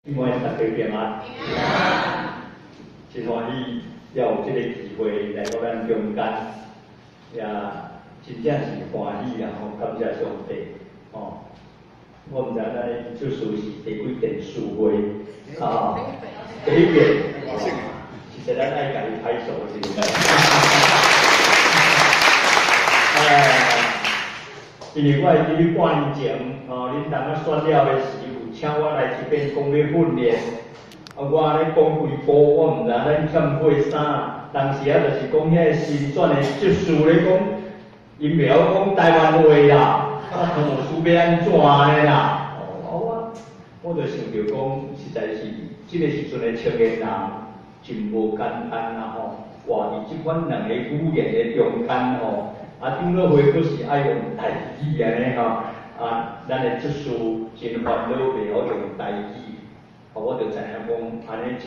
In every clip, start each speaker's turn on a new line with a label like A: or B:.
A: 另外，大家平安。真歡喜，猶有這个機會來到咱中間，也真正是歡喜啊！吼，感謝上帝。吼，我毋知咱的出事是第幾遍聚會啊？第一遍。其實咱愛共伊拍手是毋是？因為我會記得半年前，吼，恁當仔選了的時，有請我來這邊講欲訓練。啊，我按呢講幾步，我毋知咱欠過啥。當時啊，就是講遐个新選的執事咧講，𪜶袂曉講台灣話啦，啊，唐老師欲按怎按呢啦？哦，我就想著講，實在是這个時陣的青年人真無簡單啦吼，活佇這款兩個語言的中間吼，啊，長老會閣是愛用台語按呢吼，啊，咱的執事真煩惱袂曉用台語。我就知影講，按呢這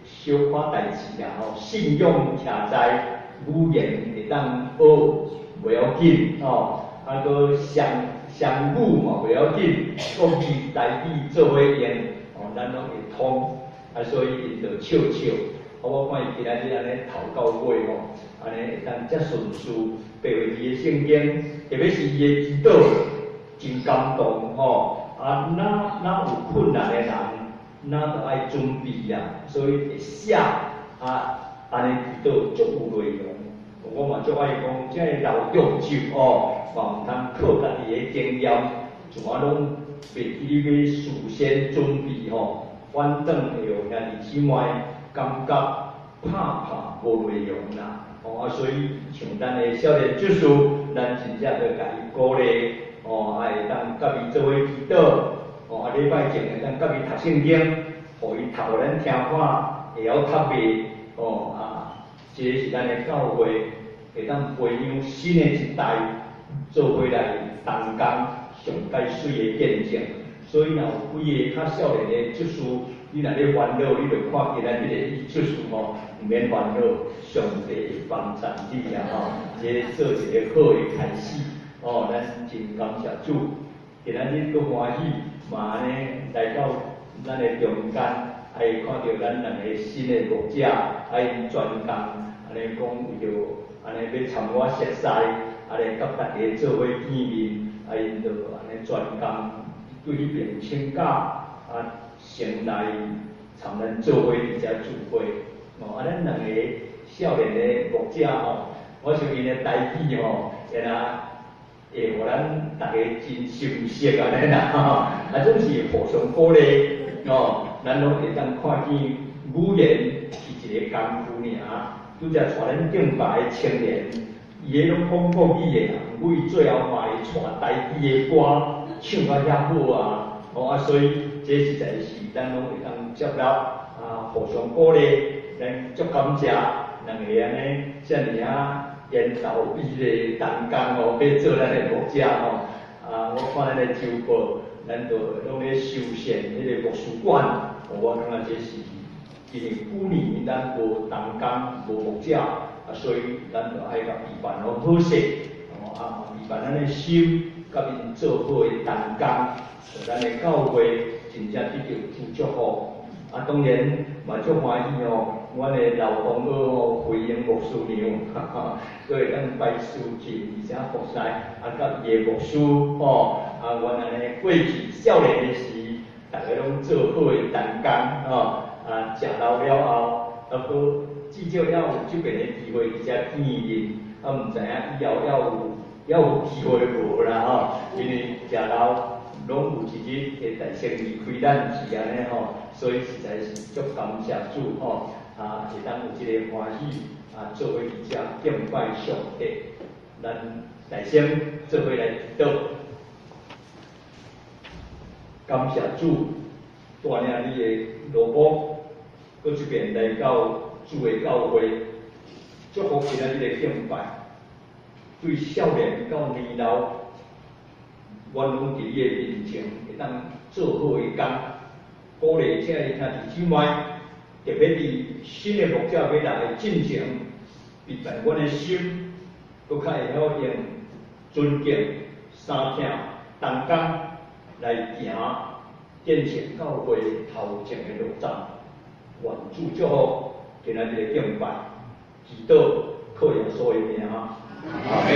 A: 小可代誌啦吼，信仰徛在語言會當學袂要緊吼，啊，閣雙雙語嘛袂要緊，國語台語做伙用，吼，咱攏會通，啊，所以𪜶就笑笑。啊，我看伊今仔日按呢頭到尾吼，按呢會當遮順序爬回伊的聖經，特別是伊的祈禱，真感動吼。啊，若若有困難的人，咱著愛準備啊，所以會寫啊，按呢祈禱足有內容。我嘛足愛講，這个老長者哦，嘛毋通靠家己的經驗，像我攏袂記你欲事先準備吼，反轉會予兄弟姊妹感覺拍拍無內容啦。哦啊，所以像咱的少年執事，咱真正著共伊鼓勵，哦，啊會當佮伊做伙祈禱。哦，啊，禮拜前會當佮伊讀聖經，予伊讀予咱聽看，會曉讀袂？哦啊，這个是咱的教會會當培養新的一代，做伙來同工上蓋媠的見證。所以若有幾个較少年的執事，你若咧煩惱，你就看今仔日的執事吼，毋免煩惱，上帝會幫贊你啊吼，這做一个好的開始。哦，咱真感謝主，今仔日閣歡喜。嘛按呢來到咱的中間，會看著咱兩个新的牧者，啊𪜶專工，按呢講為著按呢欲參我熟似，按呢佮大家做伙見面，啊𪜶就按呢專工對彼爿請假，啊先來參咱做伙佇遮聚會。哦，啊咱兩个少年的牧者吼，我想𪜶的台語吼，會若會予咱逐家真心適按呢啦，吼，啊總是互相鼓勵，哦，咱攏會當看見語言是一个工具爾。拄才帶咱敬拜的青年，伊彼攏講國語的啦，毋過伊最後嘛會帶台語的歌唱甲遐好啊，哦啊，所以這實在是咱攏會當接納啊，互相鼓勵，咱足感謝兩个按呢遮爾仔緣投比例同工吼，欲做咱的牧者吼，啊，我看咱的周報，咱就攏咧修繕彼个牧師館，哦，我感覺這是因為舊年咱無同工無牧者，啊，所以咱就愛共預辦好好勢，哦，啊，預辦咱的心，佮𪜶做好的同工，咱的教會真正得著主祝福。啊，當然嘛足歡喜吼，阮的老同學吼，惠英牧師娘，哈哈，閣會當拜司祭，而且服侍，啊，佮伊的牧師吼，啊，阮按呢過去少年的時，逐家攏做好的同工吼，啊，食老了後，啊，閣至少猶有這邊的機會佇遮見面，啊，毋知影以後猶有機會無啦吼，因為食老攏有一日會大聲離開咱去按呢吼，所以實在是足感謝主吼，啊，會當有這个歡喜啊，做伙佇遮敬拜上帝，咱大聲做伙來祈禱，感謝主帶領你的奴僕，閣一遍來到主的教會，祝福今仔日的敬拜，對少年到年老，阮攏佇你的面前會當做好的工，鼓勵這个兄弟姊妹，特別佇新的牧者欲來的進前，預備阮的心，閣較會曉用尊敬、相疼、同工來行。建成教會頭前的路站。願主祝福今仔日的敬拜，祈禱靠耶穌的名，阿們。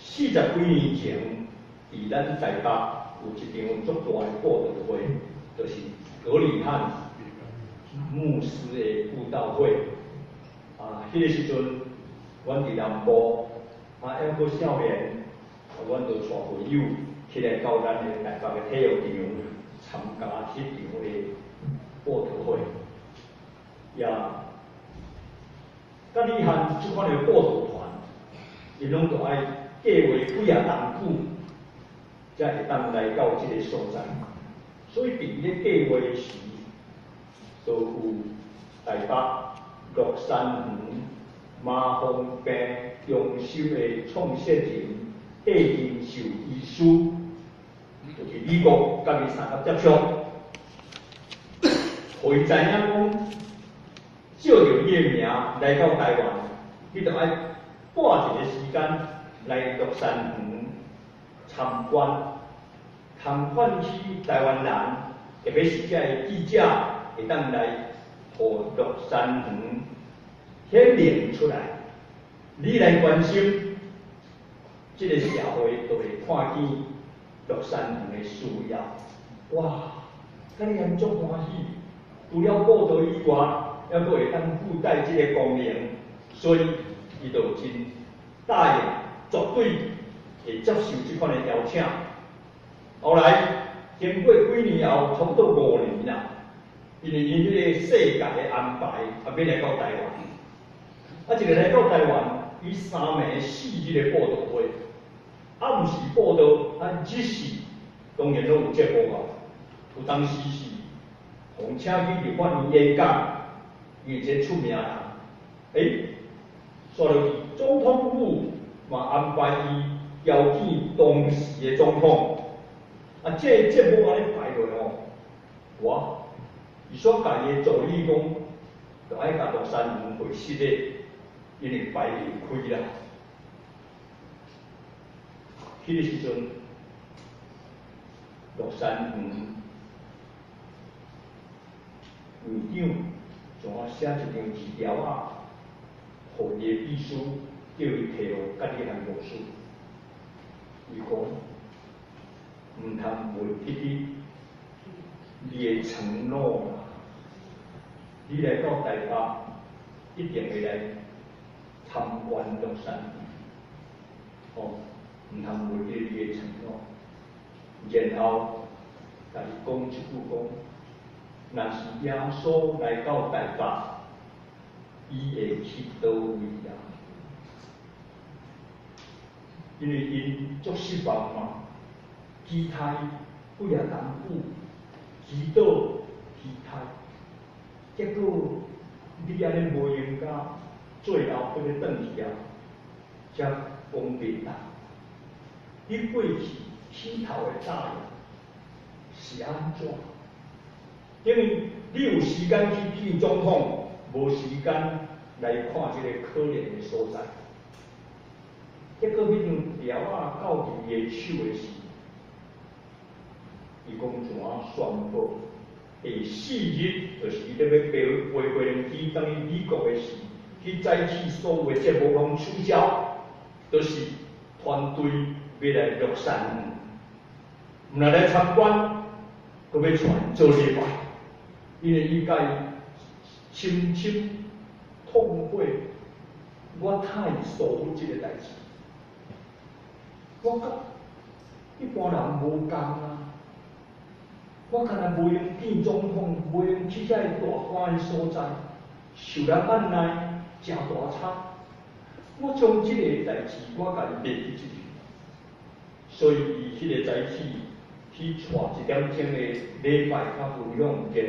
A: 40幾年前，佇咱台北有一場足大的布道會，就是葛理翰牧師的布道會。啊，彼個時陣，阮佇南部，啊，猶閣少年，阮就帶會友起來到咱的台北的體育場參加彼場的布道會。也，葛理翰這款的布道團，𪜶攏著愛計劃幾仔冬久，才會當來到這个所在。所以佇咧計劃時，就有台北樂山園麻風病中心的創設人戴仁壽醫師，就佇美國共伊相佮接觸，予伊知影講，借著伊的名來到台灣，你著愛撥一个時間來樂山園參觀，通喚起台灣人，特別是遮个記者會當來，予樂山園顯明出來。你來關心這个社會，就會看見樂山園的需要。哇！葛理翰足歡喜，除了報道以外，猶閣會當附帶這个功能，所以伊就真答應，絕對會接受這款的邀請。後來經過幾年後，差不多5年啦，因為𪜶彼个世界的安排，啊，欲來到台灣。啊，一个來到台灣，伊3暝4日的布道會，啊，毋是布道，啊，只是當然攏有節目啊。有當時是予請去立法院演講，伊是一个出名人。欸，煞落去總統府嘛安排伊邀見當時的總統。啊，這个節目按呢排落吼，哇！伊煞共伊的助理講，著愛共樂山園會室的，因為排袂開啦。彼个時陣，樂山園院長怎寫一張字條仔，予伊的秘書，叫伊提予葛理翰牧師。伊講，毋通袂記得你的承諾啦！你來到台北，一定會來參觀樂山園。哦，毋通袂記得你的承諾。然後，共伊講一句講，若是耶穌來到台北，伊會去佗位啊？因為𪜶足失望嘛，期待幾仔冬久，祈禱期待，結果你按呢無閒甲，最後閣欲轉去啊，才講袂當。你過去起頭的答應是按怎？等於你有時間去見總統，無時間來看這个可憐的所在。結果彼張條仔到佇伊的手的時，伊講怎宣布？第四日，就是伊咧欲飛飛飛輪機轉去美國的時，彼早起所有的節目攏取消，就是團隊欲來樂山園，毋若來參觀，閣欲帶做禮拜，因為伊共伊深深痛悔，我太疏忽這个代誌，我佮一般人無仝啊。我敢若無閒見總統，無閒去遐个大官的所在，受人按捺，食大餐。我將這个代誌，我共伊袂記一下。所以伊彼个早起去帶一點鐘的禮拜佮分享，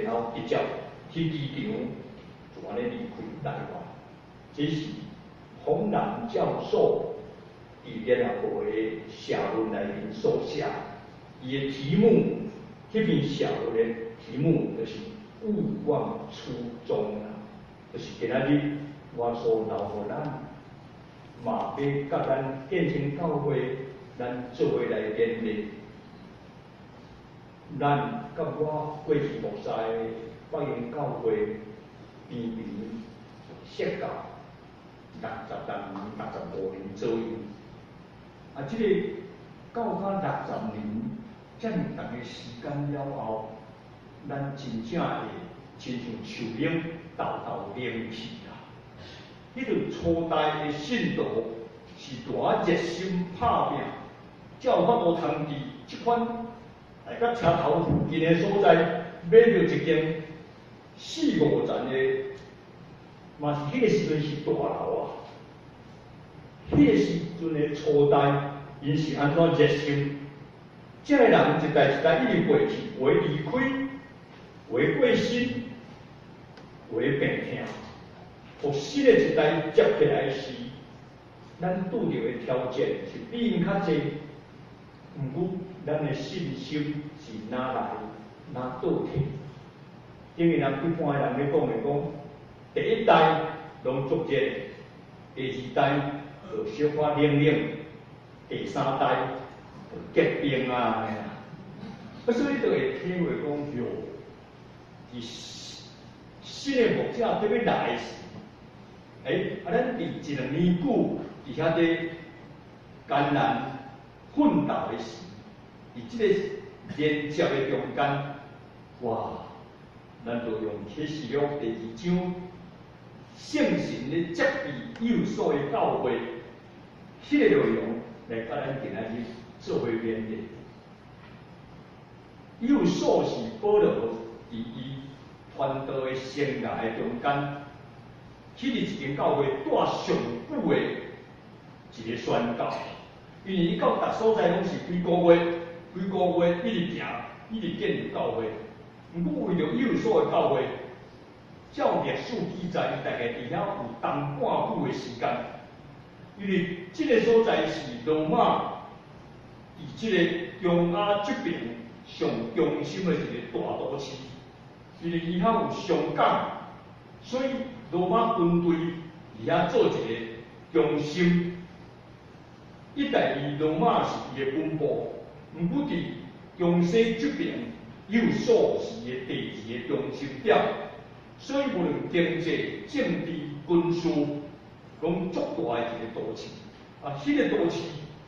A: 然後直接去機場，就按呢離開台灣。這是洪蘭教授佇聯合國的社論內面所寫，伊的題目。這篇社論的題目就是勿忘初衷啦，就是今仔日耶穌留予咱，嘛欲佮咱建成教會，咱做伙來勉勵。咱佮我過去服侍北營教會邊邊設教60多年、65年左右。啊，這個到甲六十年遮爾長的時間了後，咱真正會親像樹奶豆豆冷去啦。彼個初代的信徒是帶熱心拍拚，才有法度通佇這款來到車頭附近的所在買著一間四五層的，嘛是彼個時陣是大樓啊。彼個時陣的初代，𪜶是按怎熱心？這个人一代一代一直過去，有的離開，有的過身，有的病痛，予新的一代接起來時，咱拄著的挑戰是比𪜶較濟。毋過，咱的信心是哪來哪倒退？等於人一般的人咧講的講，第一代攏足熱，第二代就小可冷冷，第三代就結冰啊按呢啦。啊，所以就會體會講喲，佇新的牧者欲來時，啊，咱佇一兩年久佇遐咧艱難奮鬥的時，佇這個連接的中間，哇！咱就用啟示錄第二章聖神咧責備以弗所的教會，彼個內容來佮咱今仔日做伙勉勵。以弗所是保羅佇伊傳道的生涯的中間，去佇一間教會蹛上久的一個宣教，因為伊到逐所在攏是幾個月、幾個月一直行，一直建立教會。毋過為著以弗所的教會，照歷史記載，伊大概佇遐有當半久的時間。因為這個所在是羅馬佇這個中亞這邊上中心的一個大都市，因為伊遐有商港，所以羅馬軍隊佇遐做一個中心。一代伊羅馬是伊的本部，毋過佇中西這邊以弗所是伊的第二个中心點，所以無論經濟、政治、軍事，攏足大的一個都市。啊，彼個都市，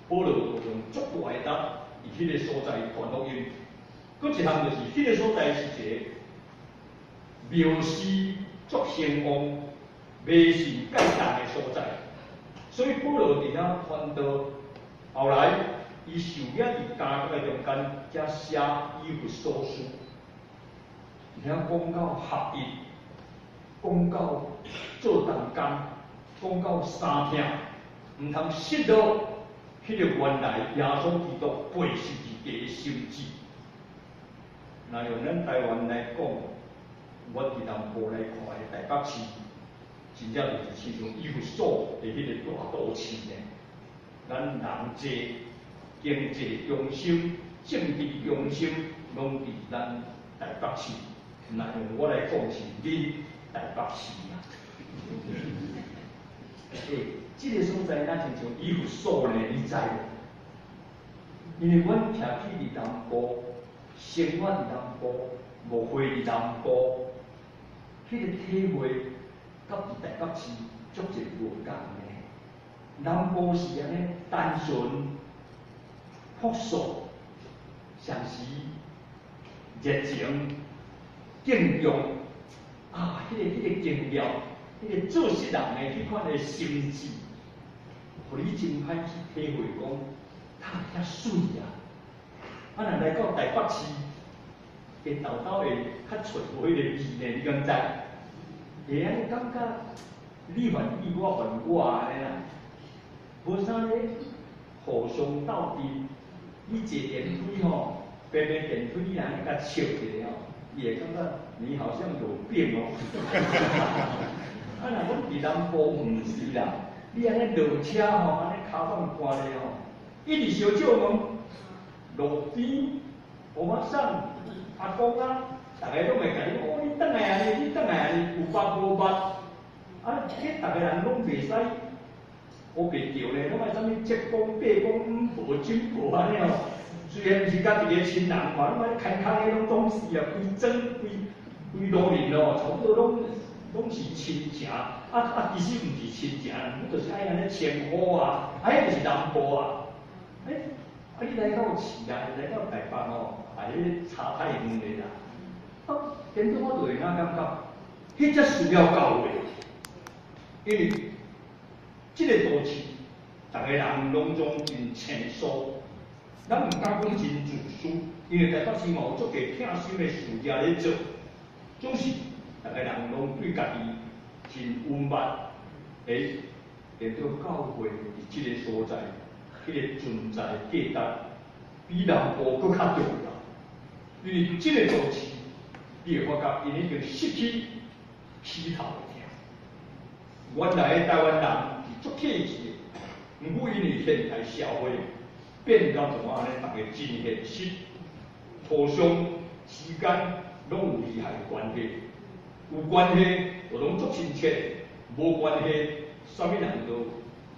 A: 保羅就用足大的力佇彼個所在傳福音。閣一項就是，彼個所在是一個廟祀足興旺、迷信蓋重的所在，所以保羅佇遐傳道。後來，伊受命佇監獄的中間，才寫以弗所書，佇遐講到合一，講到做同工，講到三疼，毋通失落彼個原來耶穌基督背十字架的心志。若用咱台灣來講，我佇南部來看的台北市，真正就是親像以弗所的彼個大都市呢。咱人濟，經濟中心、政治中心，攏佇咱台北市。若用我來講是恁台北市啦。欸，這個所在若親像以弗所呢，你知無？因為阮徛起佇南部，生活佇南部，牧會佇南部，彼個體會佮佇台北市足濟無仝的。南部是按呢單純、樸素，相時熱情、敬重啊，彼個經驗，彼個做事人的彼款的心志，予你真歹去體會講，他遐媠啊！啊，若來到台北市，會豆豆會較揣無彼個味呢？你敢知？會按呢感覺你煩你，我煩我按呢啦，無啥咧互相鬥陣。你坐電梯吼，平平電梯你若按呢共笑一下吼，伊會感覺你好像有病哦。啊，若講佇南部毋是啦，你按呢落車吼，按呢跤放寒咧吼，一直相借問，路邊烏仔送、阿公啊，逐个攏會共你講，哦，你轉來啊你，你轉來啊你，有捌無捌？啊，彼逐个人攏袂使烏白著咧，攏愛啥物七講八講，無真無按呢吼。雖然毋是佮一个親人，看攏愛牽空的攏總是啊，規庄規規路人哦，差不多攏是親情，啊啊，其實毋是親情，你就是愛按呢稱呼啊，啊，彼就是南部啊，欸，啊你來到市內，來到台北吼，啊，彼差太遠咧啦。啊，變做我就會哪感覺，彼才需要教會，因為這個都市，逐个人攏總真清疏，咱毋敢講真自私，因為台北市嘛有足濟疼心的事業咧做，總是逐个人攏對家己真隱密，欸，變做教會佇這個所在，彼個存在價值比南部閣較重要，因為這個都市，你會發覺𪜶已經失去起頭的疼。原來的台灣人是足客氣的，毋過因為現代社會變到怎按呢，逐个真現實，互相之間攏有利害關係，有關係就攏足親切，無關係，啥物人都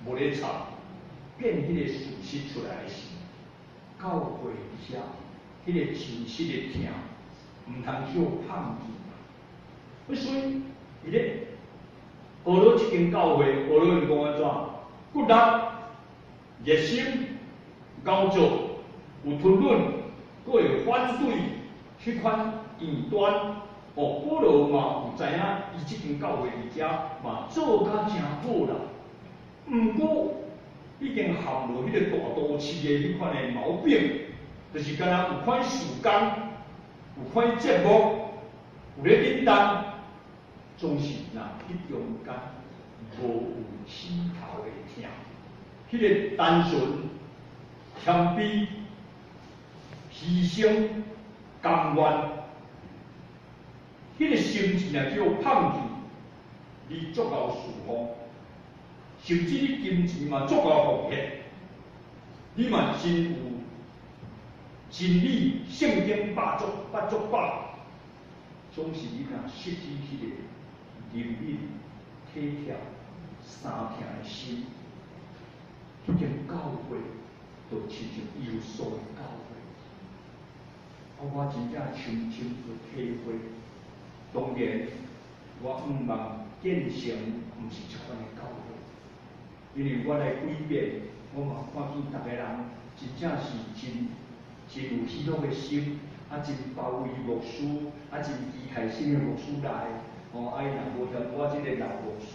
A: 無咧插，變彼個事實出來是，教會佇遐，彼個真實的疼，毋通叫放棄。所以，伊咧學了這間教會，學了伊講按怎？骨力、熱心、𠢕做、有吞忍，閣會反對彼款異端。哦，保羅嘛有知影，伊這間教會佇遮嘛做甲誠好啦。毋過已經陷入彼個大都市的彼款的毛病，就是敢若有款事工，有款節目，有咧振動，總是若彼中間無有起頭的疼，彼個單純、謙卑、犧牲、甘願，彼個心志若叫放棄，你足夠侍奉，甚至你金錢嘛足夠奉獻，你嘛真有真理、聖經百足百足飽，總是你若失去彼個憐憫、體貼、相疼的心，彼間教會就親像耶穌的教會。啊，我真正深深去體會，當然我向望建成毋是這款的教會，因為我來幾遍，我嘛看見逐个人真正是真真有喜樂的心，啊，真包圍牧師，啊，真期待新的牧師來，吼，啊，伊若無嫌我這個老牧師，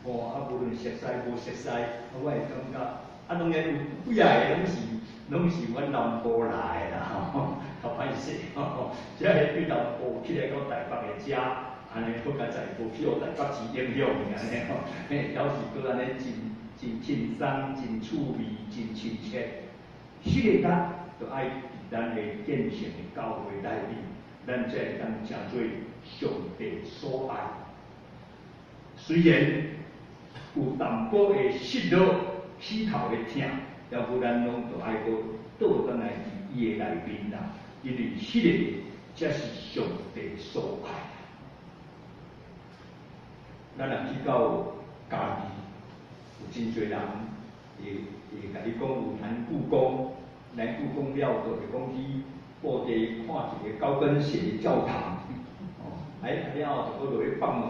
A: 吼，啊，無論熟似無熟似，啊，我會感覺，啊，當然有幾仔個攏是阮南部來的啦，吼，較歹勢，吼，這個對南部起來到台北的遮，按呢閣較在無去予台北市影響按呢吼，嘿，猶是閣按呢真真輕鬆、真趣味、真親切。彼個力就愛佇咱的建成的教會內面，咱才會當成做上帝所愛。雖然有淡薄的失落、起頭的疼，抑閣咱攏著愛閣倒轉來佇伊的內面啦，因為彼個才是上帝所愛。咱若去到嘉義，有真濟人會共你講有南故宮，南故宮了，就會講去布袋看一个高跟鞋的教堂，哦，哎，了後就閣落去北門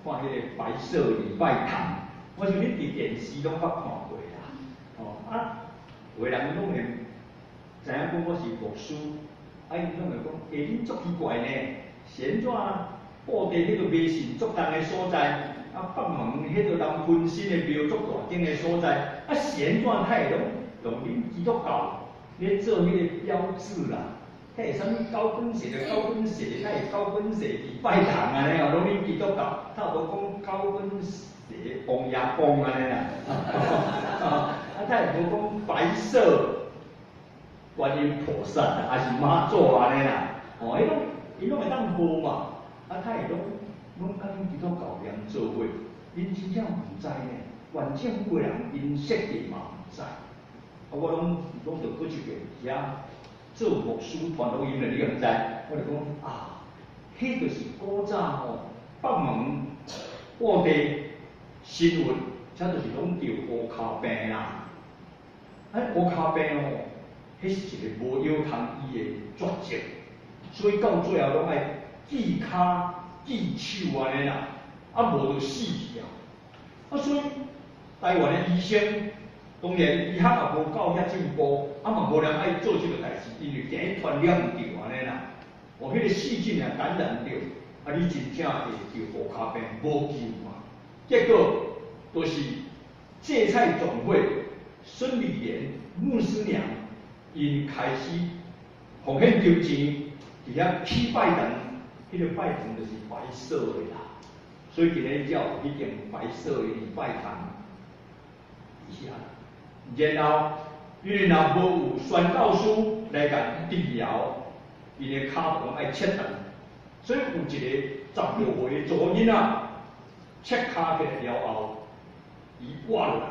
A: 看彼个白色禮拜堂。我想你佇電視攏捌看過啦，哦啊，有的人攏會知影講我是牧師，啊，𪜶攏會講，欸，恁足奇怪呢，是按怎布袋彼个迷信足重的所在，啊，北門彼个人分身的廟足大間的所在，啊，是按怎較會攏用恁基督教咧做彼个標誌啦？彼個啥物高跟鞋的高跟鞋，彼個高跟鞋禮拜堂按呢哦，攏恁基督教，差無講高跟鞋王爺公按呢啦，啊，他會無講白色觀音菩薩啊，還是媽祖按呢啦，哦，彼攏伊攏會當報嘛，啊，他會攏攏佮恁基督教連做伙，𪜶真正毋知呢，縣政府的人𪜶設計嘛毋知，啊，我攏攏著閣一遍遐做牧師傳福音的，你敢知？我就講啊，彼就是古早吼北門布袋新運，這就是攏著烏跤病啦。啊，烏跤病吼，彼是一个無藥通醫的絕症，所以到最後攏愛鋸跤、鋸手按呢啦，啊無就死去啊！啊，所以台灣的醫生當然醫學也無夠遐進步，啊嘛無人愛做這個代誌，因為驚傳染著按呢啦。哦，彼個細菌若感染著，啊你真正會著烏跤病，無救嘛。結果就是芥菜種會孫理蓮牧師娘，𪜶開始奉獻金錢，佇遐起拜堂，彼個拜堂就是白色的啦，所以今日才有彼間白色的禮拜堂佇遐。然後，因為若無有宣教師來共治療，𪜶的跤就攏愛切斷，所以有一個16歲的查某囡仔切跤起來了後，伊活落來，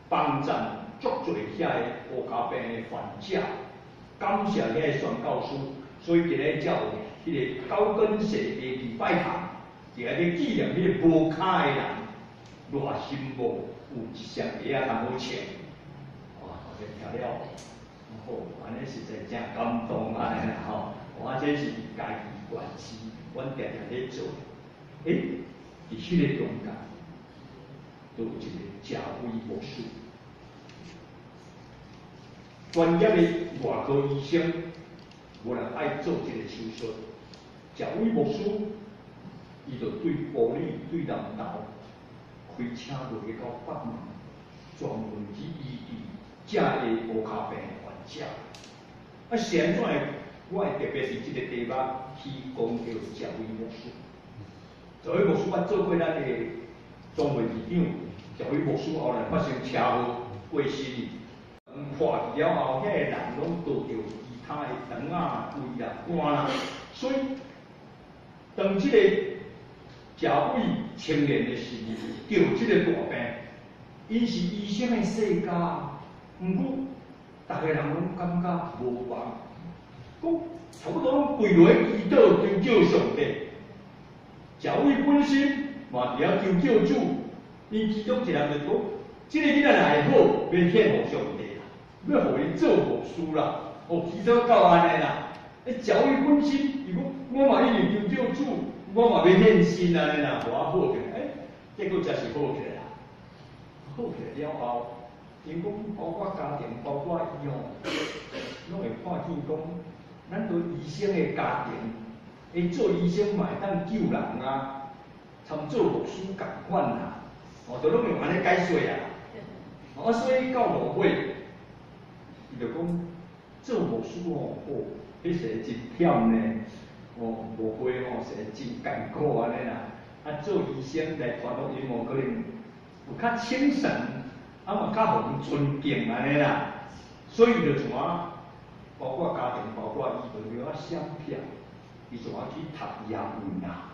A: 幫贊足濟遐个烏跤病的患者，感謝遐个宣教師，所以今日才有彼個高跟鞋的禮拜堂，佇遐咧紀念彼個無跤的人，賴神母有一雙鞋仔通好穿。哇，大家聽了，好，按呢實在誠感動按呢啦吼！我這是家己關係，阮定定咧做。欸，佇彼個中間，都有一個賈偉牧師，專業的外科醫生，無人愛做這個手術。賈偉牧師，伊就對埔里、對南投開車落去到北門，專門去醫治這个烏跤病的患者。啊，是按怎會？我會特別是這個題目去講著賈偉牧師。賈偉牧師捌做過咱的總會議長，賈偉牧師後來發生車禍過身去，破去了後，遐个人攏得著其他的腸仔胃啦、肝啦，所以當這個賈偉青年的時陣，得這個大病，𪜶是醫生的世家，毋過逐个人攏感覺無望，講差不多攏跪落去祈禱求救上帝。賈偉本身嘛佇遐求救主，𪜶其中一人就講：這個囡仔若會好，欲獻予上帝啦，欲予伊做牧師啦。哦，祈禱到按呢啦。欸，賈偉本身伊講，我嘛一直求救主，我嘛欲獻身按呢啦，予我好起來。欸，結果真是好起來啦。好起來了後，𪜶講包括家庭，包括伊吼，攏會看見講，咱做醫生的家庭，欸，做醫生嘛會當救人啊，參做牧師仝款啦，哦，都攏用按呢解說啊。啊，所以到落尾，伊就講做牧師吼，哦，彼時真忝呢，哦，無會吼，是真艱苦按呢啦。啊，做醫生來傳福音哦，可能有較輕省，啊嘛較予人尊敬按呢啦。所以就怎啊，包括家庭，包括伊，就了閃避，伊怎啊去讀醫學院啦，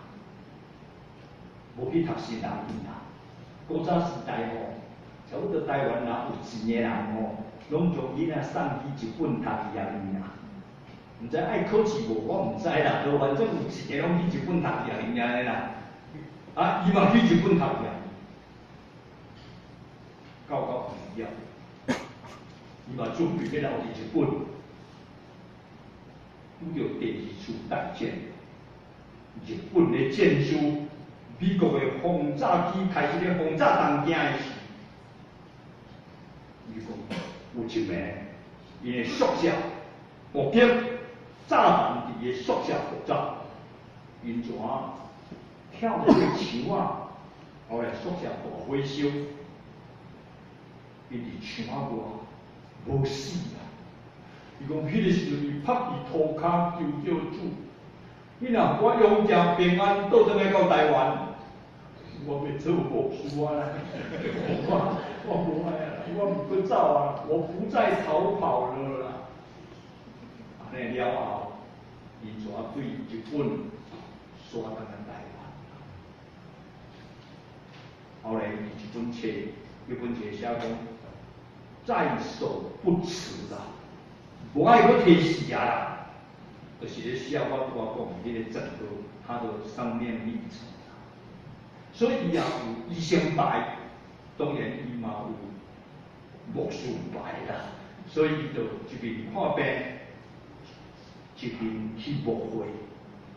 A: 無去讀神學院啦。古早時代吼，差不多台灣若有錢的人吼，攏將囡仔送去日本讀醫學院啦。毋知愛考試無，我毋知啦。都反正有錢的攏去日本讀醫學院按呢啦。啊，伊嘛去日本讀醫學院，到畢業，伊嘛準備欲留佇日本。拄著第二次大戰，日本的戰士，美國的轟炸機開始咧轟炸東京的時，伊講有一暝，𪜶的宿舍目擊炸彈佇伊的宿舍爆炸，𪜶怎啊跳過牆仔，後來宿舍大火燒，𪜶佇牆仔外無死啊！伊講彼個時陣，伊趴佇塗跤求救主，你若予我永健平安倒轉來到台灣，我欲做牧師啊！我無愛啊，我毋閣走啊，我不再逃跑了啦。按呢了後，伊怎對日本徙轉來台灣？後來伊一本冊，一本冊寫講，在所不辭啦，無愛閣提死啊啦，就是咧寫我拄仔講的彼個整個他的生命歷程。所以伊也有醫生牌，當然伊嘛有牧師牌啦。所以伊就一面看病，一面去牧會。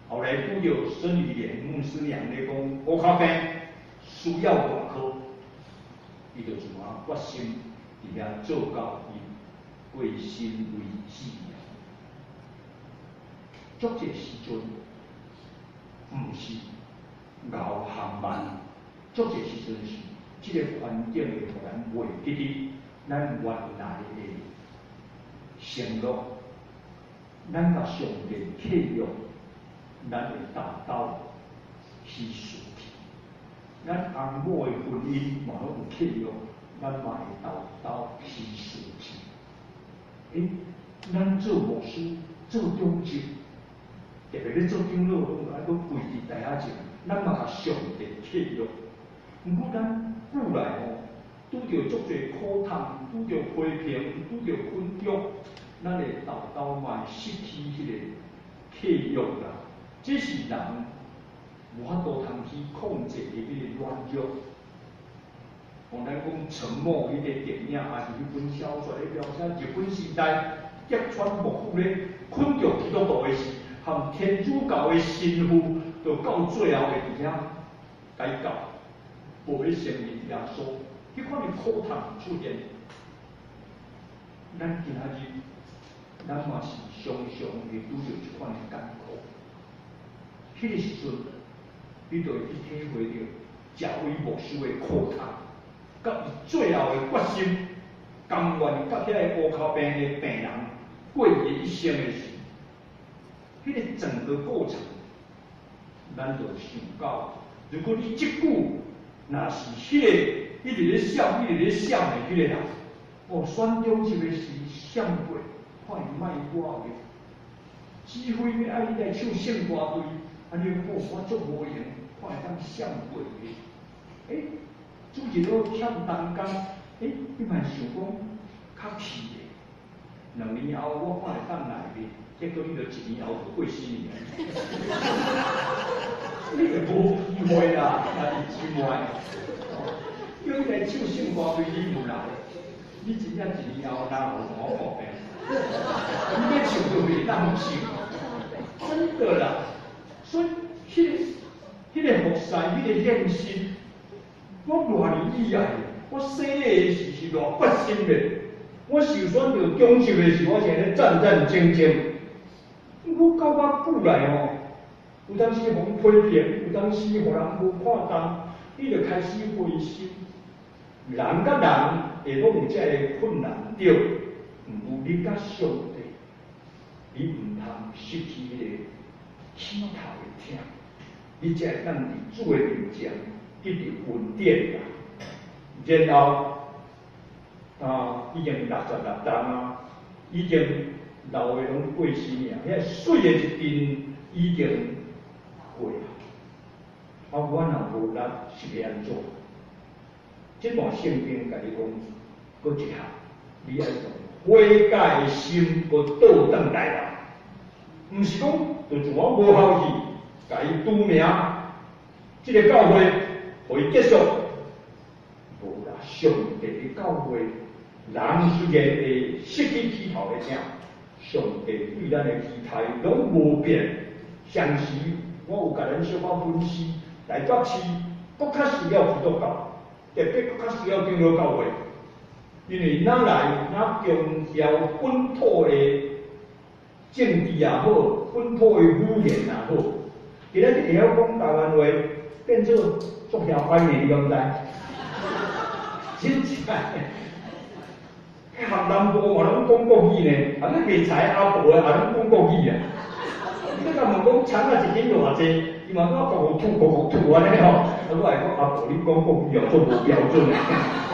A: 後來拄著孫玉蓮牧師娘咧講，烏跤病需要外科，伊就怎啊決心佇遐做到伊過身為止啊。足濟時陣，毋是𠢕含慢，足濟時陣是這个環境會予咱袂記得咱原來的承諾，咱共上帝契約，咱會沓沓虛事去。咱翁某的婚姻嘛攏有契約，咱嘛會沓沓虛事去。欸，咱做牧師、做長執，特別咧做長老，攏愛閣跪佇台仔前，咱嘛共上帝契約。毋過咱久來吼，拄著足濟苦痛，拄著批評，拄著困局，咱會沓沓嘛會失去彼个契約啦。這是人無法度通去控制的彼個軟弱。哦，咱講沉默彼個電影，抑是彼本小說咧描寫日本時代吉川幕府咧困著基督徒的時，和天主教的神父，就到最後會佇遐改教，無欲承認耶穌，彼款的苦痛出現。咱今仔日，咱嘛是常常會拄著這款的艱苦。彼個時陣，你就會去體會著賈維牧師的苦痛，佮伊最後的決心，甘願佮遐个烏跤病的病人過伊的一生的時，彼個整個過程，咱就想到，如果你這久若是彼個一直咧閃、一直咧閃的彼個人，哦，選長執的時閃過，看伊莫掛的，指揮欲愛你來唱聖歌隊，按呢哦，我足無閒，看會當閃過的。欸，主日都欠同工，欸，你嘛想講較氣的。2年後我看會當來袂？結果你著一年後就過身去啊！你就無機會啦，兄弟姊妹。叫你來唱聖歌隊，你毋來，你真正一年後哪有我破病？你欲唱都袂當唱，真的啦。所以，彼个服侍，彼个獻身，我偌爾意愛，我洗禮的時是偌決心的。我受選著長執的時，我是按呢戰戰兢兢。毋過到較久來吼，有當時予人批評，有當時予人無看重，你就開始灰心。人佮人會攏有這个困難對，毋過你佮上帝，你毋通失去彼個起頭的疼，你才會當佇主的面前得著恩典啦。然後啊，已經66冬啊，已經老的攏過身啊，遐水的一陣已經過啊。啊，我若無力是欲按怎？這段聖經共你講，閣一項，你愛用悔改的心，閣倒轉來啦。毋是講就像我無效去，共伊除名，這个教會予伊結束。無啦，上帝的教會，人雖然會失去起頭的疼，上帝對咱的期待攏無變。上時我有共咱小可分析，台北市閣較需要基督教，特別閣較需要長老教會，因為若來若強調本土的政治也好，本土的語言也好，今仔日會曉講台灣話，變做足曉歹呢，你敢知？真正，學南部嘛攏講國語呢，啊你賣菜阿婆的也攏講國語啊。你共問講腸仔一斤偌濟，伊嘛講國語吐國語吐按呢吼。啊，我會講阿婆，你講國語哦，足無標準的。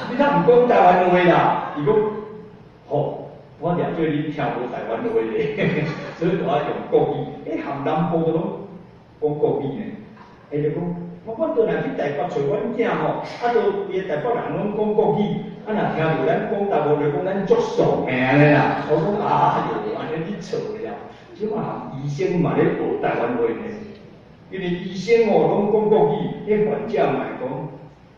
A: 你若毋講台灣話啦，伊講吼，我掠做恁聽無台灣話咧，所以就愛用國語。欸，含南部都攏講國語呢，伊就講，我阮倒來去台北揣阮囝吼，啊，都規个台北人攏講國語，啊，若聽著咱講台語，就講咱足慫的按呢啦。我講啊喲，按呢你錯了。這馬醫生嘛咧學台灣話呢，因為醫生哦攏講國語，彼患者嘛會講，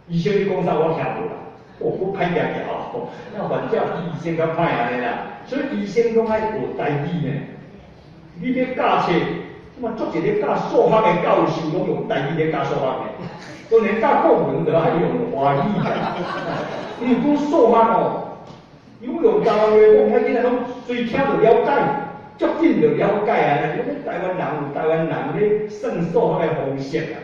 A: 醫生你講啥我聽無啦，哦，閣歹行行哦，那患者比醫生較歹按呢啦。所以醫生攏愛學台語呢。你欲教冊，這馬足濟咧教數學的教授攏用台語咧教數學呢。當然教國文就愛用華語啦。因為講數學哦，因為用台灣話講，遐囡仔攏隨聽就了解，足緊就了解啊。若是講台灣人有台灣人咧算數學的方式啊，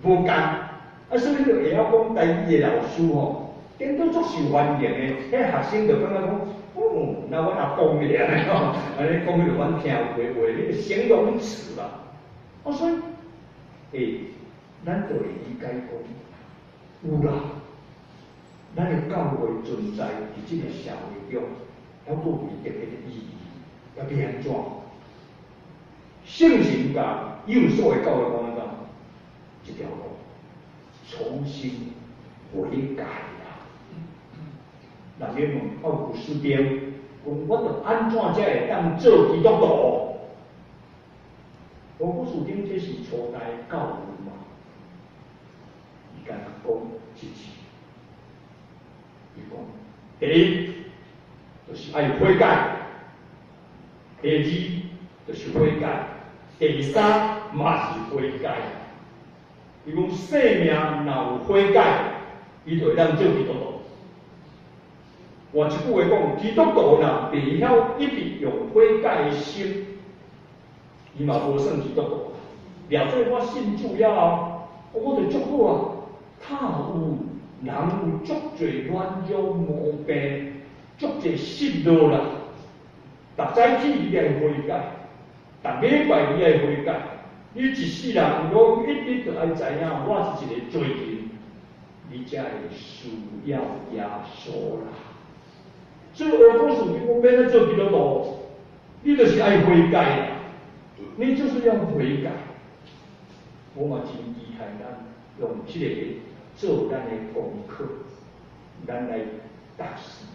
A: 無仝。啊，所以你就會曉講台語的老師吼，顛倒足受歡迎的，彼學生就感覺講，哦，那阮阿公咧按呢吼，按呢講彼就阮聽有話話，彼個形容詞啦。啊，所以，欸，咱就會理解講，有啦，咱的教會存在佇這個社會中，猶閣有伊特別的意義，猶欲按怎？聖神共以弗所的教會講按怎？這條路，重新悔改啦。人咧問奧古斯丁，講我著按怎才會當做基督徒？奧古斯丁這是初代教父嘛？伊敢若講一字，伊講第一就是愛悔改，第二就是悔改，第三嘛是悔改。伊講生命若有悔改，伊就會當做基督徒。換一句話講，基督徒若袂曉一直用悔改的心，伊嘛無算基督徒。掠做我信主了後，我就足好啊。他有人有足濟軟弱毛病，足濟失落啦。逐早起你愛悔改，逐禮拜你愛悔改。你一世人攏一直都愛知影，我是一個罪人，你才會需要耶穌啦。所以奧古斯丁講，欲按怎做基督徒，你就是愛悔改啦，你就是要悔改。我嘛真期待咱用這個做咱的功課，咱來逐時，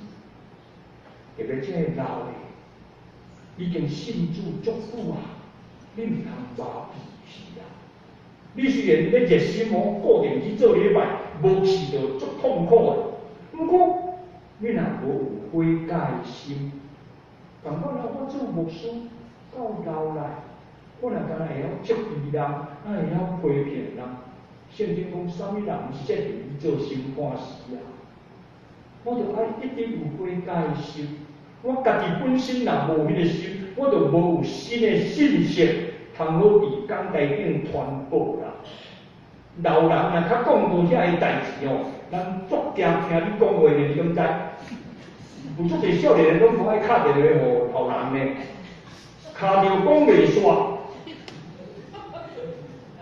A: 特別這個老的，已經信主足久啊，你毋通麻痹去啊！你雖然欲熱心哦，固定去做禮拜，無去就足痛苦的。毋過你若無有悔改的心，仝款啊，我做牧師到老來，我若敢若會曉責備人，若會曉批評人。聖經講，啥物人設立你做審判師啊？我就愛一直有悔改的心。我家己本身若無彼個心，我就無有新的信息，通好佇講台頂傳播啦。老人若較講到遐个代誌哦，人足驚聽你講話呢，你敢知？有足濟少年人攏無愛敲電話予老人呢，敲著講袂煞。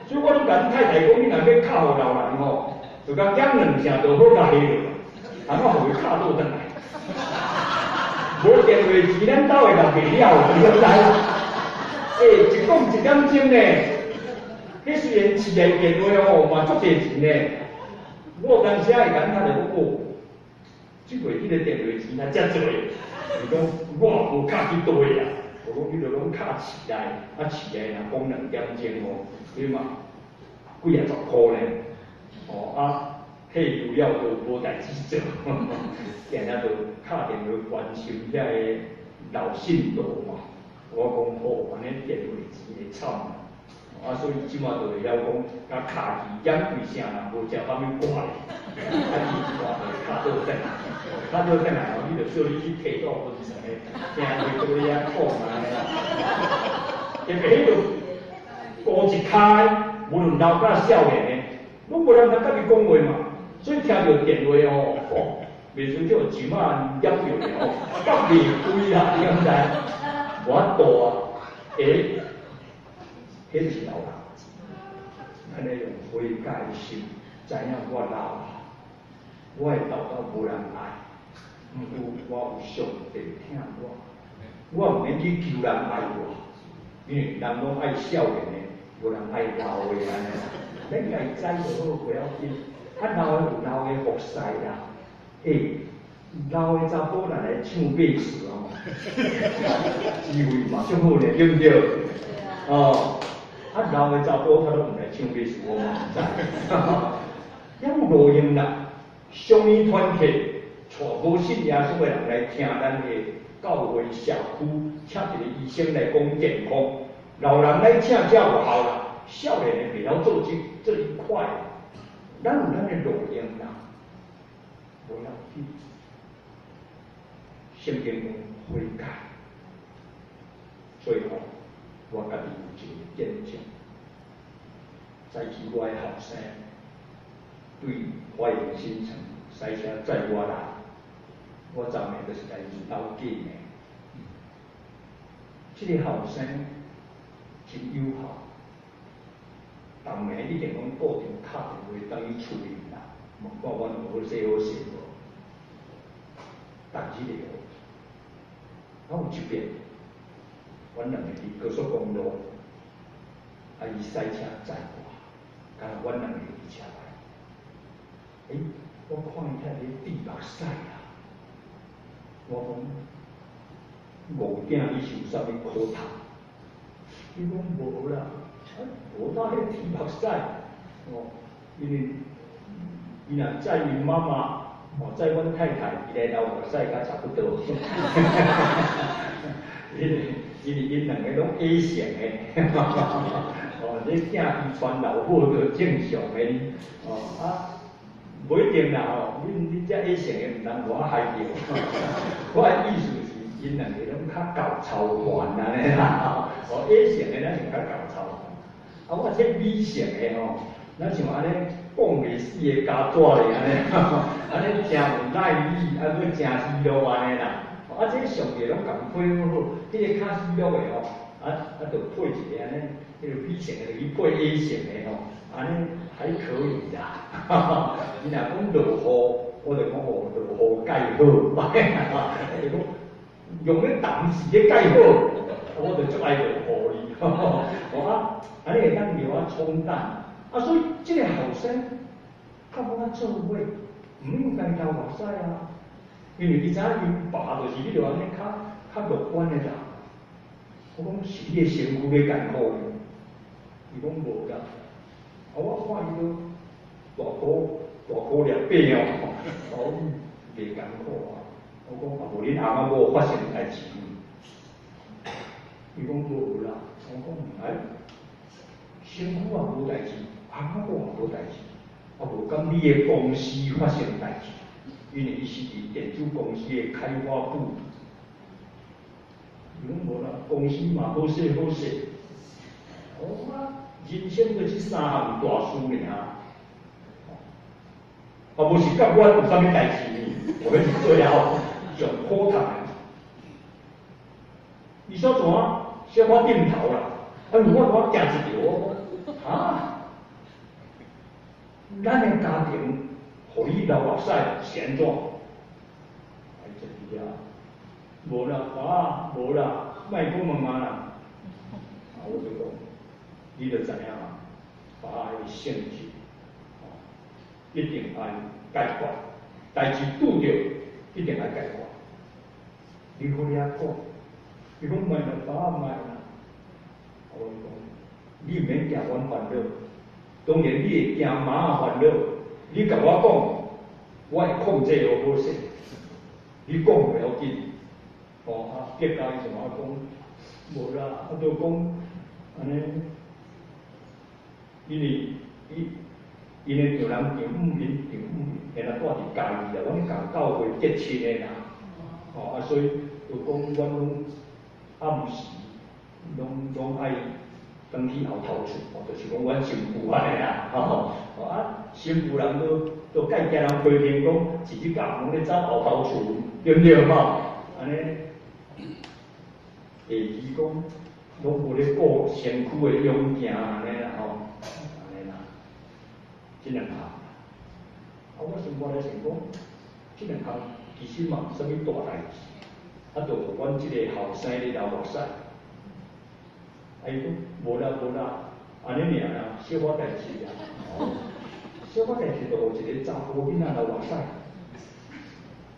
A: 所以我攏共阮太太講，你若欲敲予老人吼，就共按兩聲就好共下落，按怎予伊敲倒轉來？無電話錢，咱兜會共袂了，你敢知？欸，一講一點鐘呢，彼雖然市內電話吼嘛足濟錢呢，我有當時會共阮太太講，哦，這月彼個電話錢若遮濟，伊講我無敲去佗位啊，我講你著攏敲市內，啊市內若講兩點鐘吼，你嘛幾仔十箍呢，哦啊退休了就無代誌做，定定就敲電話關心遐個老信徒嘛。我講好，按呢電話錢會慘啊，所以這馬就會曉講，共敲去按幾聲啦，無食啥物掛咧，啊伊掛就敲倒轉來，敲倒轉來吼，你就小你去提倒分層的，聽伊佇咧遐講按呢啦。特別彼個高一跤的，無論老佮少年的，攏無人通共伊講話嘛，所以聽著電話吼，哦，袂輸叫石仔捏著咧吼，放袂開啦，你敢知？無法度啊，欸，彼就是老人，咱愛用悔改的心，知影我老啊，我的豆豆無人愛，毋過我有上帝疼我，我毋免去求人愛我，因為人攏愛少年的，無人愛老的按呢。咱家己知就好，不要緊。啊，老的有老的服侍啦，欸，老的查埔若來唱馬詞哦，滋味嘛足好咧，對毋對？哦，啊老的查埔較攏毋來唱馬詞，我嘛毋知。猶有路用啦，相依團契，帶無信耶穌的人來聽咱的教會社區請一個醫生來講健康，老人來請才有效啦，少年的袂曉做這一塊。咱有咱的路用啦，無要緊。聖經講悔改，所以吼，我家己有一個見證。早起我的後生對花園新城駛車載我來，我昨暝就是來𪜶兜見的。這個後生真友好，逐暝一定攏固定敲電話轉去厝裡啦，問看阮有好勢好勢無。逐日會好，啊有一遍，阮兩个佇高速公路，啊伊駛車載我，敢若阮兩个佇車內，欸，我看伊遐咧滴目屎啊！我講，戇囝，你是有啥物苦頭？伊講無啦，無當彼滴目屎，哦，因為伊若載𪜶媽媽，哦，載阮太太，伊來流目屎較差不多。因為𪜶兩个攏矮性的，哦，你囝遺傳老母就正常的，哦啊，無一定啦吼，恁這矮性的毋通予我害著。我的意思是，𪜶兩個攏較厚操煩按呢啦，哦，矮性的咱像較厚操煩，啊，我這米性的吼，咱像按呢講袂死的膠紙咧按呢，按呢誠有耐力，啊，閣誠喜樂按呢啦。啊，這上帝攏共配好好，彼個較喜樂的吼，啊，就配一个按呢，彼個米性的就去配矮性的吼，按呢還可以啦。你若講落雨，我就講哦，落雨蓋好，就講用咧淡時咧蓋好，我就足愛落雨哩。哦啊，按呢會當讓我沖淡。啊，所以這個後生佮我做伙，毋應該流目屎啊。因為伊知影𪜶爸就是彼落按呢較較樂觀的人。我講是你的身軀咧艱苦呢？伊講無啦。啊，我看伊都大箍大箍掠爬哦，我講袂艱苦啊。我講啊，無恁翁仔某發生代誌？伊講無啦。我講哎，身軀也無代誌，翁仔某也無代誌，啊無敢你的公司發生代誌？因為伊是佇電子公司的開發部。伊講無啦，公司嘛好勢好勢。哦啊，人生就這三項大事爾。啊，無是佮阮有啥物代誌呢？我欲是最後上苦痛的。伊煞怎小可點頭啦？啊，我驚一跳，我講啊，咱的家庭，予你流目屎是按怎？哎，這佇遐，無啦，爸，無啦，莫閣問啊啦。啊，我就講，你就知影嘛，爸的性質，一定愛解決，代誌拄著一定愛解決。你好遐講，伊講莫啦，爸莫啦。我講，你毋免驚阮煩惱，當然你會驚媽煩惱。你共我講，我會控制好好勢。你講袂要緊，哦啊，結果伊就我講，無啦，啊就講按呢，因為伊𪜶的丈人丈母𪜶丈母，現在住佇嘉義啦，阮共教會結親的啦，哦啊，所以就講阮攏暗時攏愛轉去後頭厝，哦，就是講阮新婦按呢啦，吼，哦啊，新婦人都都蓋驚人批評講，一日到晚攏咧走後頭厝，對毋對吼？按呢，下期講攏無咧顧身軀的勇健按呢啦吼，按呢啦，這兩項，啊，我想我咧想講，這兩項其實嘛無啥物大代誌，啊，就予阮這個後生咧流目屎。啊，伊講無啦無啦，按呢爾啦，小可代誌啊，哦，小可代誌就予一個查甫囡仔流目屎，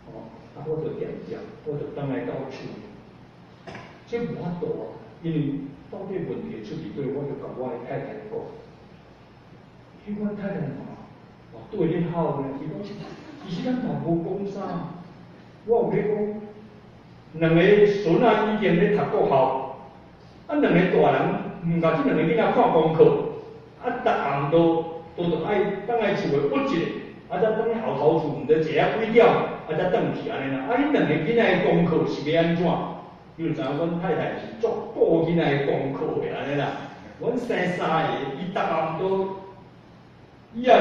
A: 哦，啊，我就恬恬，我就轉來到厝，這無法度啊，因為到底問題出佇佗，我就共我的太太講，彼阮太太嘛，嘛對咧吼呢，伊講其實咱嘛無講啥，我有咧講，兩个孫仔已經咧讀國校，啊，兩個大人毋共這兩个囡仔看功課，啊，逐暗都愛轉來厝內鬱一下，啊，才轉去後頭厝，毋知坐啊幾點，啊，才轉去按呢啦。啊，彼兩个囡仔的功課是欲按怎？你就知影阮太太是足顧囡仔的功課的按呢啦。阮生三个，伊逐暗都，伊也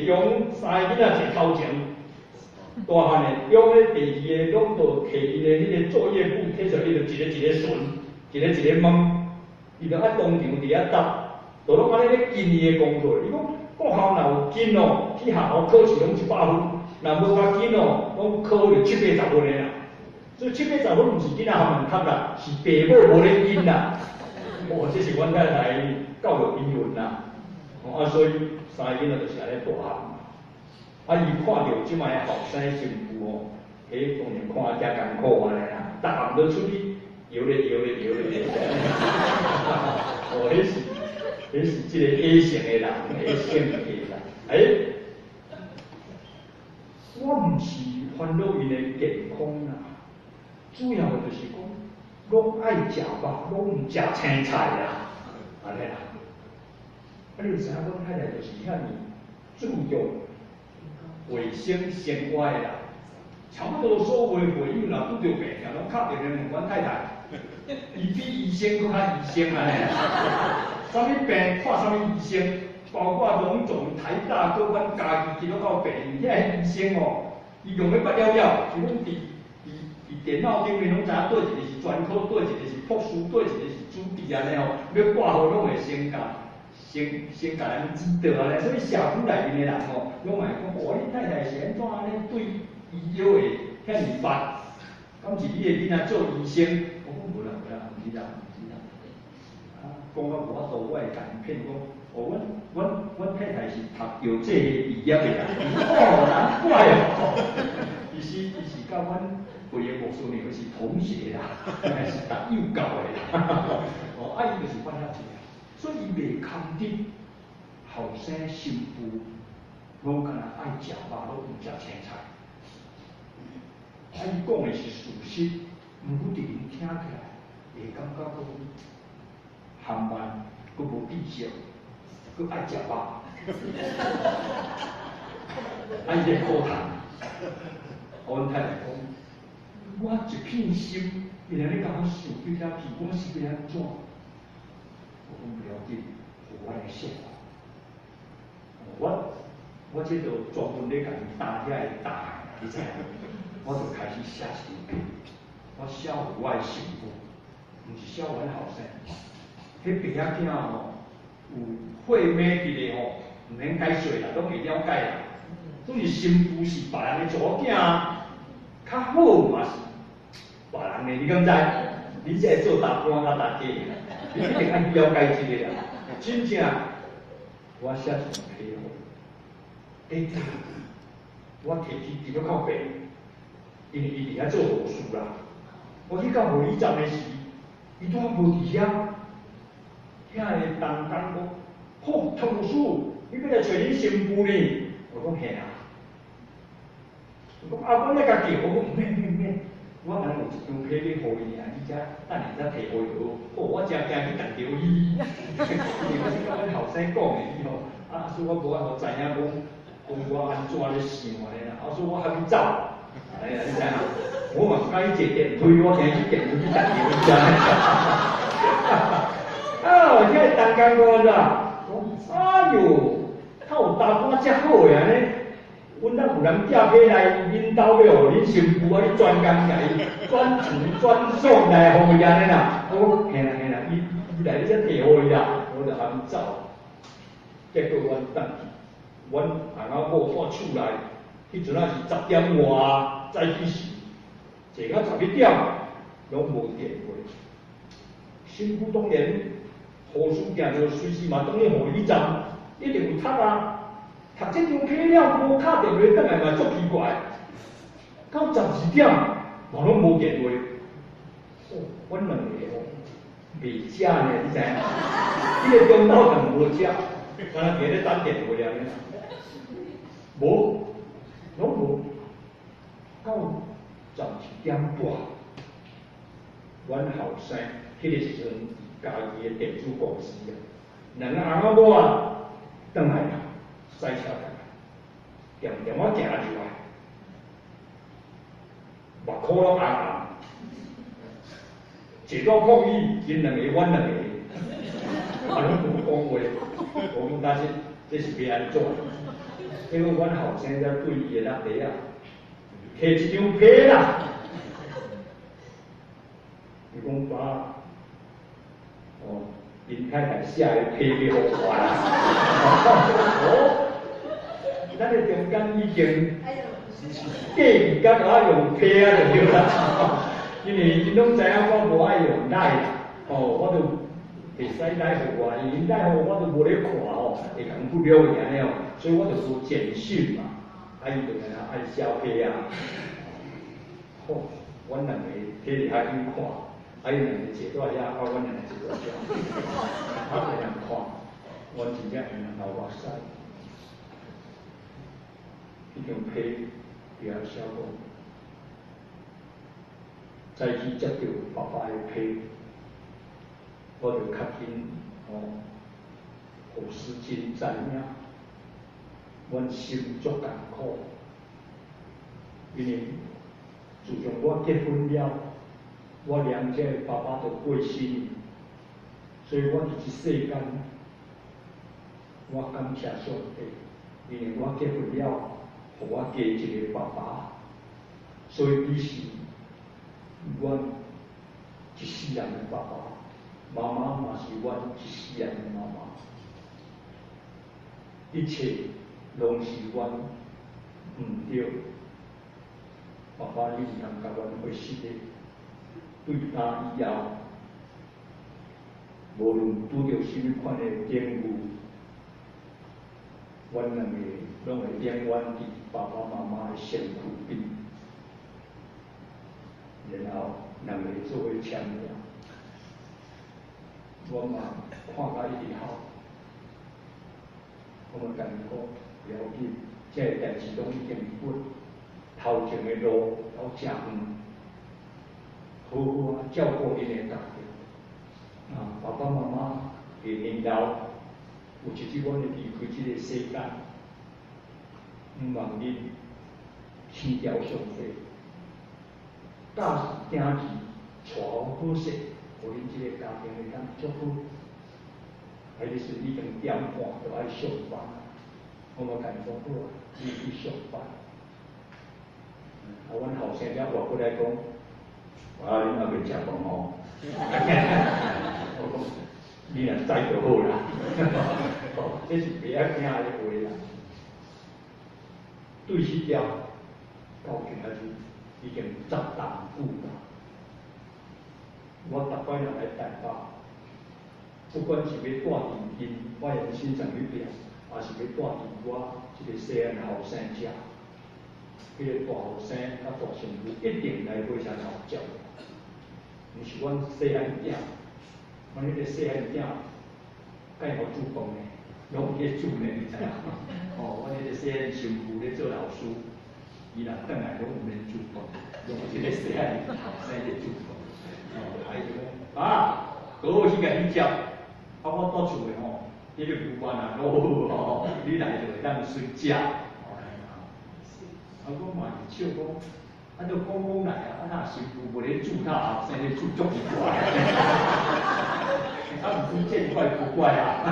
A: 坐中三个囡仔坐頭前。大漢的中咧，第二个攏著提𪜶的彼个作業簿提出來，伊就一個一個巡，一個一個問，伊就愛當場佇遐答，就攏按呢咧跟伊的功課。伊講國校若有跟哦，去學校考試攏100分；若無共跟哦，攏考著七八十分的啦。所以七八十分毋是囡仔含難讀啦，是爸母無咧跟啦。哦，這是阮太太教育疑雲啦。哦，啊，所以三个囡仔就是按呢大漢。啊！伊看著這擺的後生新婦吼，彼當然看誠艱苦按呢啦，逐暗都出去搖咧搖咧搖咧。哦，彼是這個野性的人，的性格啦。欸，我毋是煩惱𪜶的健康啦，主要就是講，攏愛食肉，攏毋食青菜啦，按呢啦。啊，你有知影阮太太就是遐爾注重衛生生活的啦，差不多所有的會友若拄著病，定攏敲電話問阮太太，伊比醫生閣較醫生按呢。啥物病看啥物醫生，包括榮總、台大、閣阮家己基督教病院遐醫生哦，伊用欲捌了了，是講佇電腦頂面攏知影佗一个是專科，佗一个是博士，佗一个是主治按呢吼，欲掛號攏會先共。先共人指導按呢，所以社區內面的人吼，攏嘛會講，哦，你太太是按怎按呢對醫藥會遐爾捌？敢是你的囡仔做醫生？我講無啦無啦，毋是啦毋是啦。啊，講到無法度，我會共𪜶騙講，哦，阮太太是讀著這个畢業的啦。哦，難怪哦。伊是佮阮會的牧師娘是同學啦，是讀幼教的啦。哦，啊，伊就是管遐濟。所以伊袂堪得後生新婦攏干焦愛食肉，攏毋食青菜。啊，伊講的是事實，毋過佇𪜶聽起來會感覺講含慢，閣無知識，閣愛食肉。啊，伊咧苦嘆。阮太太講，我一片心，伊若咧共我想對遐去，我是欲按怎？我講不要緊，予我來想。我這就專門咧共伊擔遐个擔，你知影？我就開始寫一張批，我寫予我的新婦，毋是寫阮後生。彼爸仔囝吼，有血脈佇咧吼，毋免解說啦，攏會了解啦。總是新婦是別人的查某囝，較好嘛是別人的，你敢知？你才會做大官佮大家，你一定愛了解這个啦。真正，我寫一張批予，欸，我提去基督教病，因為伊佇遐做護士啦。我去到護理站的時，伊拄仔無佇遐，遐个同工講，吼，陳牧師，你欲來揣恁新婦呢？我講嘿啊。伊講啊，阮來共叫，我講毋免免免，我敢若有一張批欲予伊爾，你才等下才提予伊就好。好，我誠驚去共著伊，因為我是佮阮後生講的，伊吼，啊，所以我無法度知影講，講我按怎咧想按呢啦，啊，所以我較去走，哎呀，你知影？我嘛毋敢去坐電梯，我驚去電梯去共著伊遮。啊，遐個同工講按怎？講，哎喲，較有查甫遮好的按呢？阮翁有人寄批來恁兜欲予恁新婦啊，你專工共伊轉傳轉送來予伊按呢啦。我講嘿啦嘿啦，伊來你才提予伊啦，我就含伊走。結果阮轉去，阮翁仔某蹛厝內，彼陣仔是10點外早起時，坐到11點，攏無電話。新婦當然護士定著隨時嘛轉去護理站，一定有讀啊。讀這張批了，無敲電話轉來嘛足奇怪。到12點，嘛攏無電話。哦，阮兩個吼袂食呢，你知影？彼個中晝頓無食，敢若佇咧等電話爾。無，攏無。到12點半，阮後生彼个時陣家己的電子公司啊，兩個翁仔某啊，轉來啦，駛車轉來，恬恬仔行入來，目箍攏紅紅，坐到碰椅，𪜶兩個，阮兩個，啊攏無講話，我講但是這是欲按怎？結果阮後生才對伊的落地啊，提一張批啦。伊講爸，哦，𪜶太太寫的批予我啦。哦，咱的中間已經過去，甲我用批啊就對啦。因為𪜶攏知影我無愛用 LINE 啦，哦，我都袂使 LINE 予我，因為 LINE 予我都無咧看吼，會共忽略去按呢哦，所以我就無簡訊嘛，啊伊就按呢愛寫批啊。好，阮兩個摕佇遐去看。啊！𪜶兩個坐佇遐，啊，阮兩個坐佇遮，啊，互人看，阮真正會流目屎。彼張批佇遐寫講，早起接著爸爸的批，我就較緊哦，予時針知影，阮心足艱苦，因為自從我結婚了，我娘這個爸爸就過身，所以我佇這世間，我感謝上帝，因為我結婚了，予我加一個爸爸，所以你是阮一世人的爸爸，媽媽嘛是阮一世人的媽媽，一切攏是阮毋對，爸爸你毋通共阮伙失的。對今以後，無論拄著啥物款的境遇，阮兩個攏會永遠佇爸爸媽媽的身軀邊，然後兩個做伙簽名，我嘛看甲一直哭，我嘛共伊講，不要緊，這個代誌攏已經過，頭前的路猶誠遠。好好啊，照顧恁的家庭。啊，爸爸媽媽會年老，有一日阮會離開這個世間，毋望恁天條上帝，教囝兒帶好好勢，予恁這個家庭會當足好。啊，彼時已經點半，就愛上班。我嘛共伊講好啊，你去上班。啊，阮後生才活過來講。啊！恁猶未食飯吼？我講，你若知就好啦。哦，這是袂曉聽的話啦。對彼條到今仔日已經10冬久啦。我逐擺若來台北，不管是欲蹛佇𪜶我先生彼邊，抑是欲蹛佇我這個細漢後生遮，彼個大後生佮大媳婦一定來火車頭接我。毋是阮細漢囝，阮彼個細漢囝介予煮飯呢，攏咧煮呢，你知影？哦，阮彼個細漢新婦咧做老師，伊若轉來攏毋免煮飯，攏這個細漢後生咧煮飯。哦，啊伊就講，啊，好去共你接，啊我蹛厝的吼，彼個牛丸若滷好吼，你來就會當隨食。啊，我嘛是笑講，啊，都講講來啊，啊若新婦無咧煮，他後生咧煮足奇怪。啊，毋知見怪不怪啊。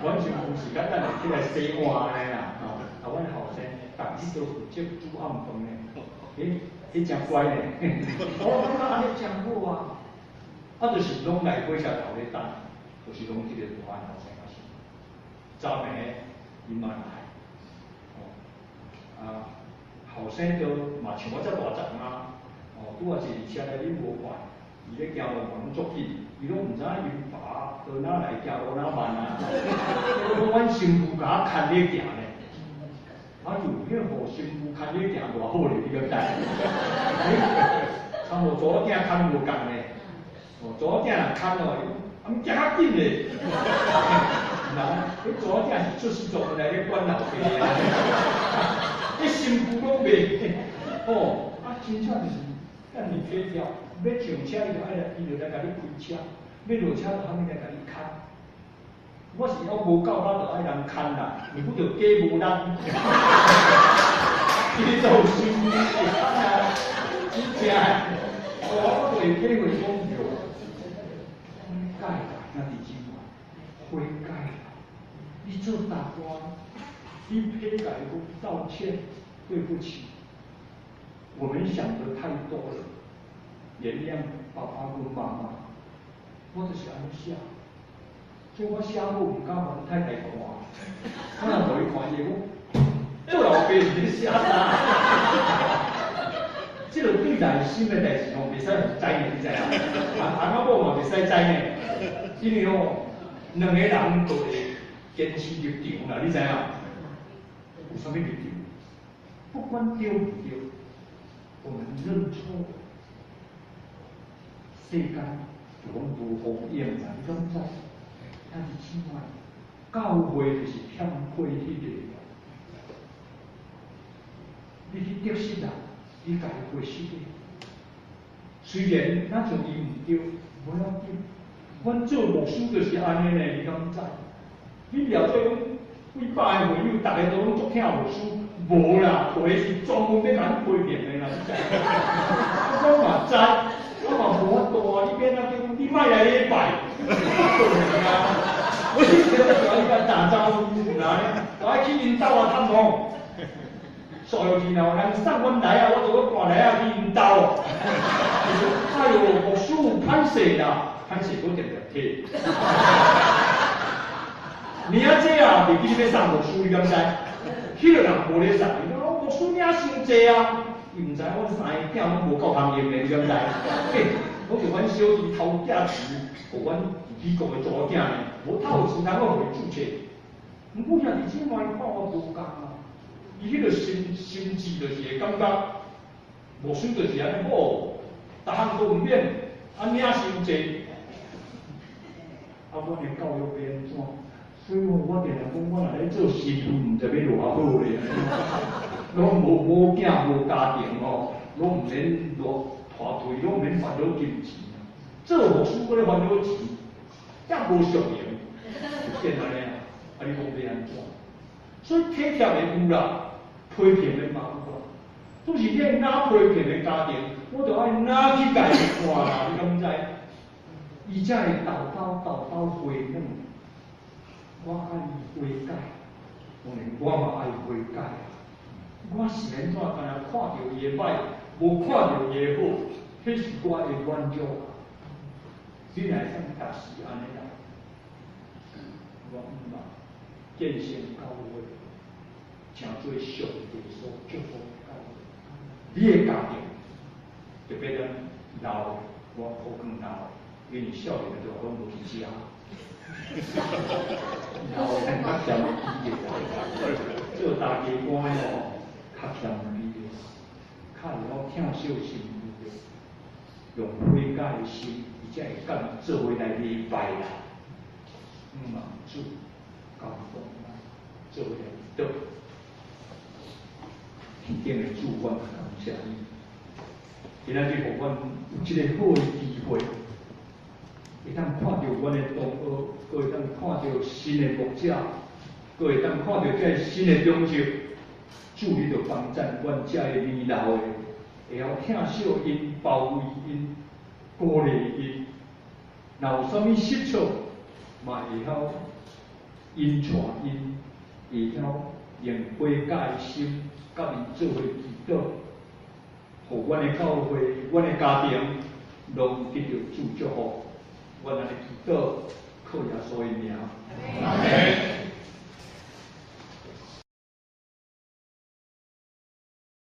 A: 阮新婦是較等下起來洗碗按呢啦，吼，啊，阮後生逐日都負責煮暗飯呢，欸，彼誠乖呢。我感覺按呢誠好啊，啊，就是攏來火車頭咧等，就是攏這個大漢後生嘛是，昨暝伊嘛來，哦，啊，後生都嘛像我遮大叢啊，哦，拄仔坐佇車內你無看，伊咧行路嘛攏足緊，伊攏毋知影𪜶爸倒哪來行路哪慢啊，我講阮新婦共我牽咧行呢，哎喲，彼個予新婦牽咧行偌好咧，你敢知？參無查某囝牽無仝呢，哦，查某囝若牽哦，啊，毋行較緊咧，人，彼查某囝是出世專門來咧管老爸的，彼新婦攏袂，哦，啊，真正就是遮爾體貼。欲上車伊就愛來，伊就來共你開車；欲落車就啥物來共你牽。我是猶無夠力，就愛人牽啦，毋過就加無力。伊都有心會牽啊，真正。我就會體會講喲，悔改啦，兄弟姊妹，悔改啦！你做大官，你批改講道歉，對不起，我們想得太多了，原諒爸爸跟媽媽，我就是按呢寫，所以我寫好毋敢予阮太太看，我若予伊看，伊會講做老爸是咧寫啥？這個對內心的代誌吼，袂使予知呢，你知影？翁仔某嘛袂使知呢，因為吼兩個人都會堅持立場啦，你知影？有啥物立場？不管對毋對，我們認錯，世間就攏無風影啦，你敢知？兄弟姊妹，教會就是欠缺彼個，你去得失啦，你家己過失的。雖然咱像伊毋對，無要緊。阮做牧師就是按呢呢，你敢知？你了解講幾百个會友，逐个都攏足疼牧師，無啦，批是專門欲共你批評的啦，你知？我嘛知，我嘛無法度啊！你變啊叫你莫來禮拜，無可能啊！我你叫我你甲打招呼啦，我愛去𪜶兜啊探訪。所有然後人送阮來啊，我就閣趕來啊去𪜶兜。哎喲，牧師歹勢啦，歹勢閣定定提。明仔載啊，袂記你欲送牧師，你敢知？彼個人無咧送，伊講牧師領傷濟啊，伊毋知阮三个囝攏無夠通用咧，你敢知？嘿，我就阮小弟偷寄錢，予阮美國的查某囝呢，無透錢通我予伊注冊。毋過兄弟姊妹看我無仝啊，伊彼個心心智就是會感覺，牧師就是按呢好，逐項都毋免，啊領傷濟，啊，阮的教育欲按怎？所以我定定講，我若咧做神父，毋知欲偌好咧，攏無某囝無家庭吼，攏毋免偌拖腿，攏毋免煩惱金錢。做牧師閣咧煩惱錢，也無屬用，就變按呢啊！啊，你講欲按怎？所以體貼的有啦，批評的嘛有啦。總是你若批評的家庭，我就愛若去共伊看啦，你敢知？伊才會豆豆豆豆回轉。我愛伊悔改，當然我嘛愛悔改。我是按怎？干焦看著伊的歹，無看著伊的好，彼是我的軟弱。你若會當逐時按呢來，我毋捌建成教會，成做上帝所祝福的教會。你的家庭，特別咱老的，我好更老的，因為少年的就攏無去食。老的較謙卑的，做大家官的吼，較謙卑的，較會曉疼惜新婦的，用悔改的心，伊才會敢做伙來禮拜啦。嘛，主感動咱，做伙來祈禱。天頂的主，阮感謝你，今仔日予阮有這個好的機會，會當看著阮的同學，閣會當看著新的牧者，閣會當看著這个新的長執，主你著幫贊阮遮个年老的，會曉疼惜𪜶、包圍𪜶、鼓勵𪜶。若有啥物失措，嘛會曉引帶𪜶，會曉用悔改的心，佮𪜶做伙祈禱，予阮的教會、阮的家庭，攏得著主祝福。阮按呢祈禱，靠耶穌的名。